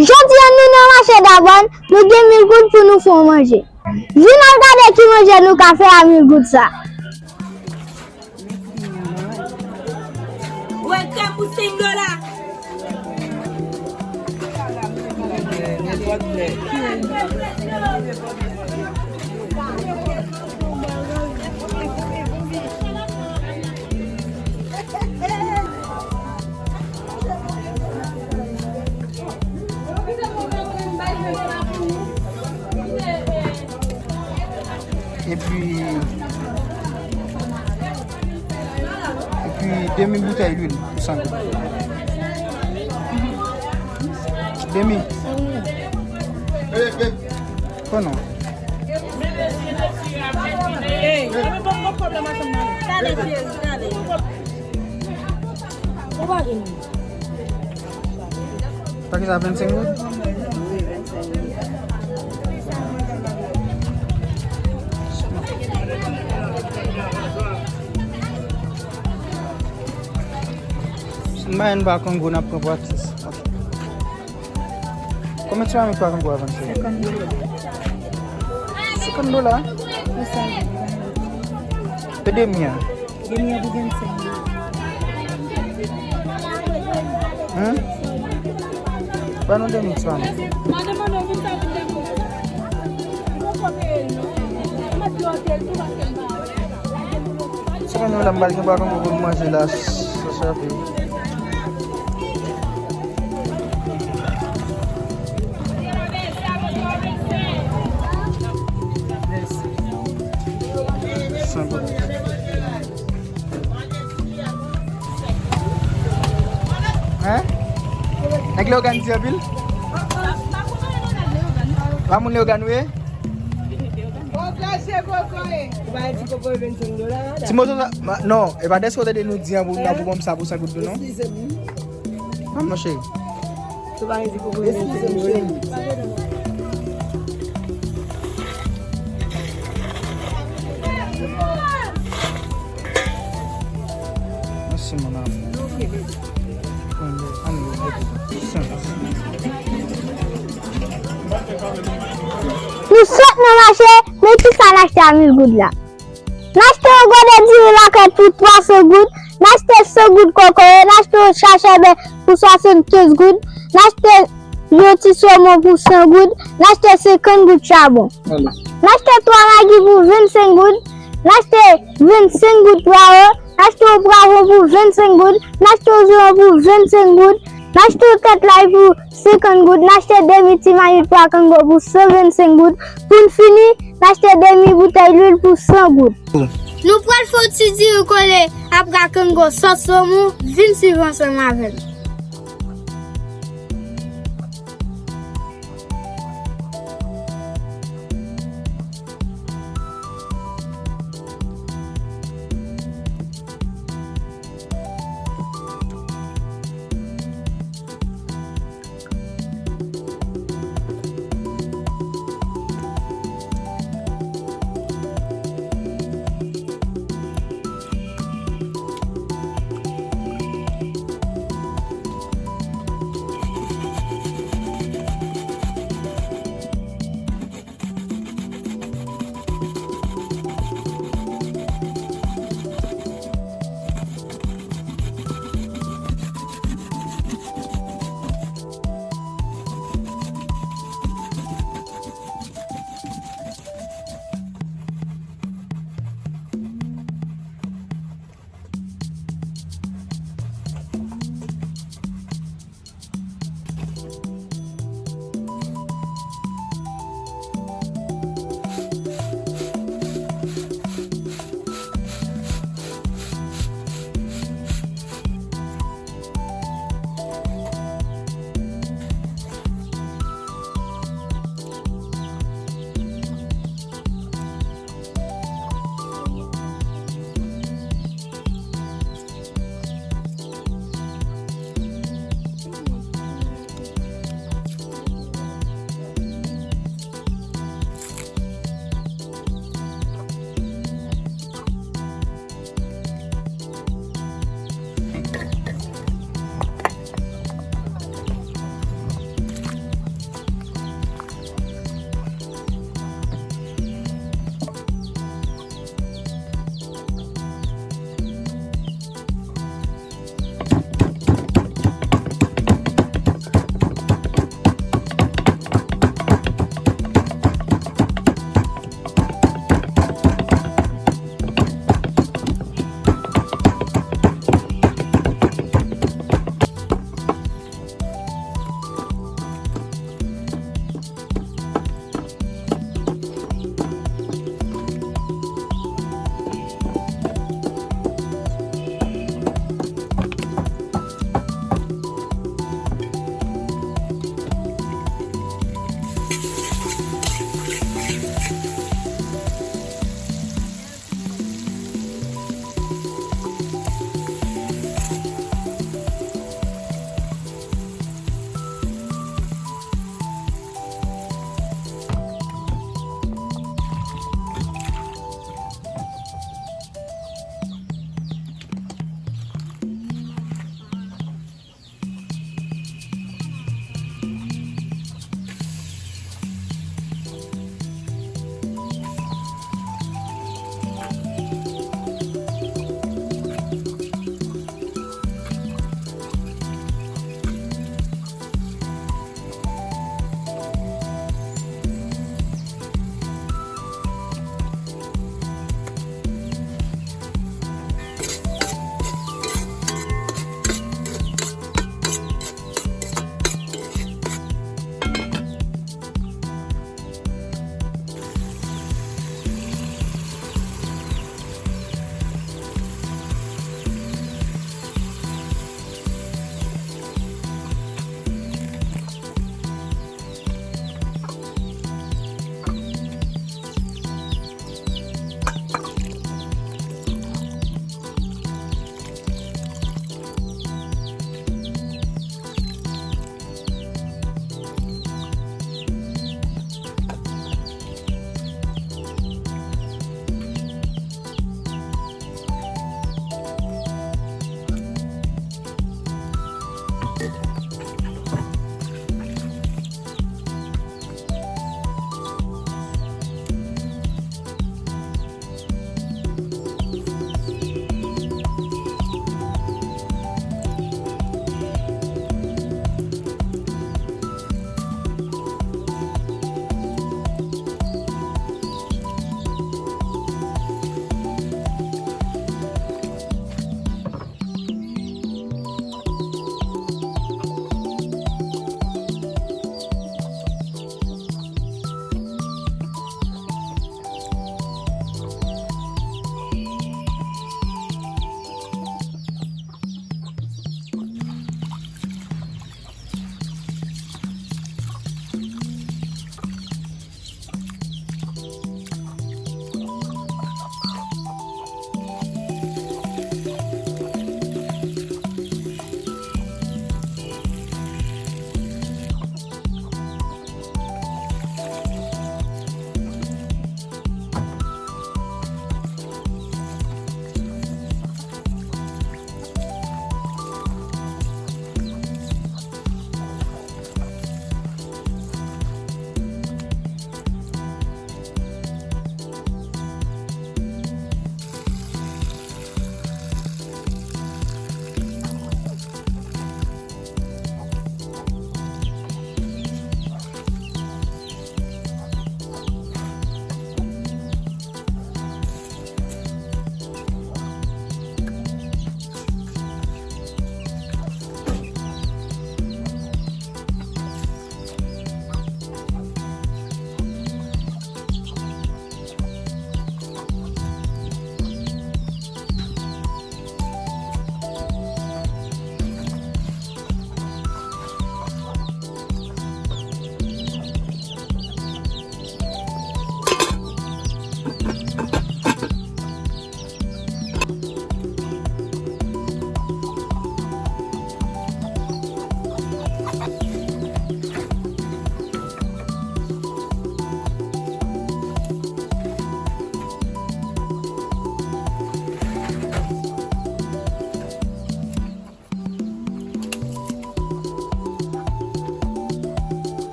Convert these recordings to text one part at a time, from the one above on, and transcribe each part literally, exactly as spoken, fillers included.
Jodi a nou nan mache Dabòn, nou gen mil goud pou nou fè yon manje. Vin al gade ki manje nou ka fè a mil goud sa. Wè, krèm pou senk dola. Epi, epi demi boutèy lwil pou san goud. Demi. Konnen. Ou pa gen. Pakèt sa vennsenk goud? Wi, vennsenk goud. Si n pa konn gwo, n ap pran pou atis. Ok. Konbyen ti mamit pa konn gwo a vennsenk? Senkant dola. Senkant dola? Pou sa. Pe demi an. Demi an pou vennsenk. Hein? Ban nou demi swa nou. Si nou la m pral gen pa konn pou nou manje la, sa chape. San goud. Hein? Nèg Leyogàn di anpil? Pa moun Leyogàn ou ye? Ti moto sa, ma- non, e pa dèske w tande nou di an pou, nan pou ban m sa pou san goud tou, non? Eskize m. Non, mon cheri. Eskize m, cheri. Mèsi, mon amour. Nou sot nan mache, men kisa n achte a mil goud la? N achte yon gode diri lakèt pou twa san goud, n achte san goud kokoye, n achte yon sachè bè pou swasannkenz goud, n achte yon ti somon pou san goud, n achte senkant goud chabon. N achte twa magi pou vennsenk goud, n achte vennsenk goud pwawo, n achte yon pwavwon pou vennsenk goud, n achte yon zoyon pou vennsenk goud, n achte yon tèt lay pou senkant goud, n achte demi ti mamit pwa kango pou san vennsenk goud. Pou n fini, n achte demi boutèy lwil pou san goud. Nou pral fè yon ti diri kole ak pwa kango sòs somon, vin swiv ansanm avè m.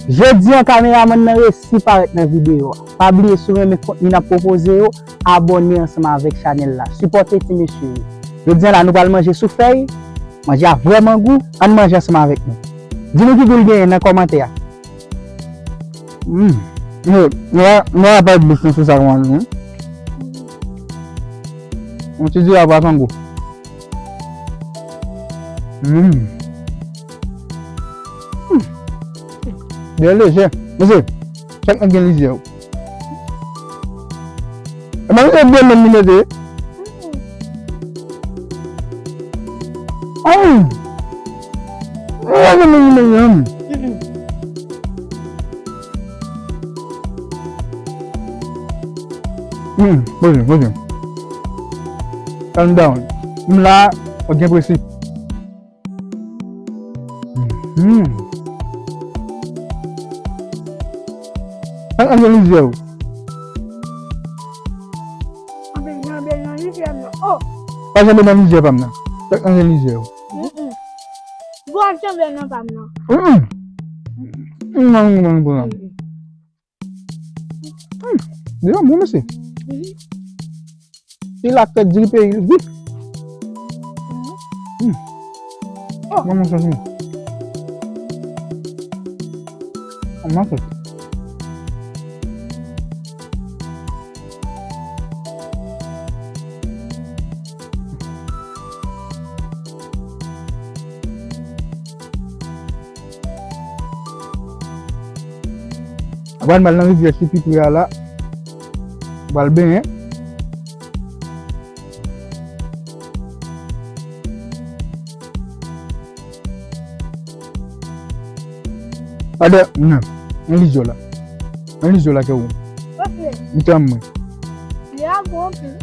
Jodi a, kameramann nan resi parèt nan videyo a. Pa bliye, si w renmen kontni n ap pwopoze yo, abòne ansanm avèk chanèl la. Sipòte ti mesye yo. Jodi a la, nou pral manje souflèy. Manje a vrèman gou. Ann manje ansanm avèk nou. Di nou ki gou l genyen nan kòmantè a. Mm. Yo, nou va, nou va pèdi bouch nou sou sa kòman nou. Yon ti diri a pral pran gou. Mm. Mm. Byen lejè. Mesye, chak nèg gen lizyè yo. E mwen se byen menm li mete. Ay! E mwen se byen menm li mete. Hmm, poze, poze. Calm down. M la, ou gen presi. Hmm. Sa k nan lizyè w? Anpil nan, anpil nan lizyè m nan. Oh! Pa janbe nan lizyè pa m nan. Sa k nan lizyè w? Mm-mm. Gwo ap janbe nan pa m nan. Mm-mm. Mm, mm, mm, mm. Mm. Hmm, li bon, mesye. Mhm. Li la fè diri peyi, wi. Mhm. Hmm. Oh. Manman sa, hmm. Manman sa. Mwen pral nan rivyè ki pi pre a la. Mwen pral benyen. Adè, nan, nan lizyè w la. Nan lizyè w la, kè ou. Ok. M tann mwen. Li a bon anpil.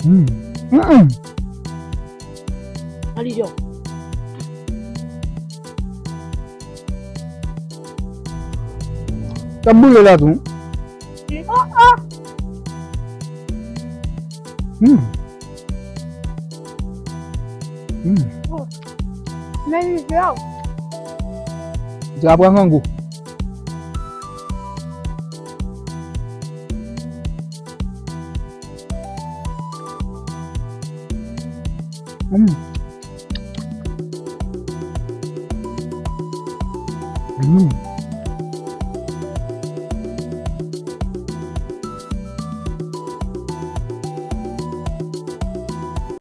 Hmm. Mm-mm. Nan lizyè w. T ap boule la tou. Oh, oh. Hmm. Hmm. Oh. Men li vle w. Di apre grangou. Hmm. Hmm.